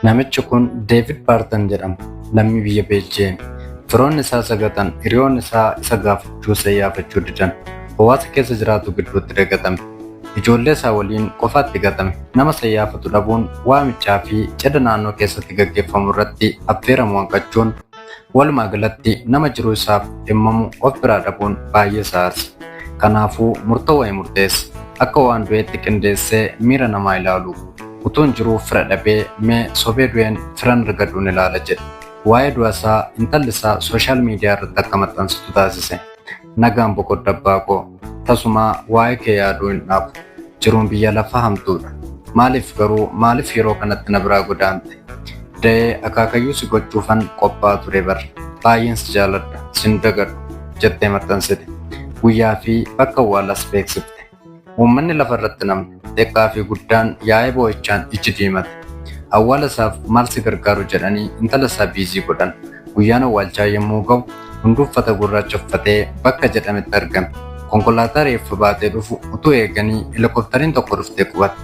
Namichi kun Deevid Baartan jedhama. Lammii biyya Beeljiyeemi. Firoonni isaa isa gatan, hiriyoonni isaa isa gaafachuu isa iyyaafachuu didan. Hawaasa keessa jiraatu gidduutti dagatame. Ijoollee isaa waliin qofaatti gatame. Nama isa iyyaafatu dhabuun waamichaa fi cidha naannoo keessatti gaggeeffamu irratti affeeramu hanqachuun walumaa galatti nama jiruu isaaf dhimmamu of biraa dhabuun baay'ee isa aarsa. Kanaafuu murtoo wayii murteesse. Akka waan du'eetti qindeessee miira namaa ilaalu. Utuun jiruu fira dhabee mee sobee du'een firan argadhuun ilaala jedhe. Waa'ee du'a isaa intalli isaa social media irratti akka maxxansitu taasise. Nagaan boqodhu abbaa koo. Tasumaa waa'ee kee yaaduu hin dhaabu. Jiruun biyya lafaa hamtuudha. Maaliif garuu maaliif yeroo kanatti na biraa godaante? Da'ee akaakayyuu si gochuufan qophaa'aa ture bar. Baay'een si jaaladha, sin dagadhu, jettee maxxansite. Guyyaa fi bakka awwaalaas beeksifte. Uummanni lafa irratti namni, xiqqaa fi guddaan yaa'ee boo'ichaan ijji diimate. Awwaala isaaf maal si gargaaru jedhanii intala isaa biizii godhan. Guyyaan awwaalchaa yommuu ga'u hunduu uffata gurraacha uffatee bakka jedhametti argame. Konkolaataa reeffa baatee dhufu utuu eeganii helikoptariin tokko dhuftee qubatte.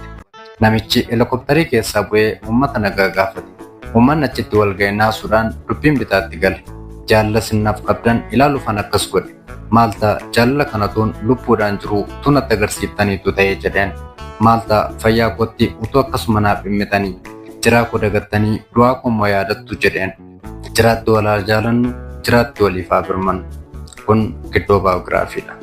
Namichi helikoptarii keessaa bu'ee uummata nagaa gaafate. Uummanni achitti walga'e naasuudhaan dubbiin bitaatti gale. Jaalala isin naaf qabdan ilaaluufan akkas godhe. Maal ta'a jaalala kana utuun lubbuudhaan jiruu utuu natti agarsiiftaniitu ta'ee jedheen. Maal ta'a fayyaa kootti utuu akkasuma naaf dhimmitanii. Jiraa koo dagattanii du'aa koo immoo yaadattu jedheen. Jiraatti wal haa jaalannu, jiraatti waliif haa birmannu. Kun Giddoo Baayogiraafiidha.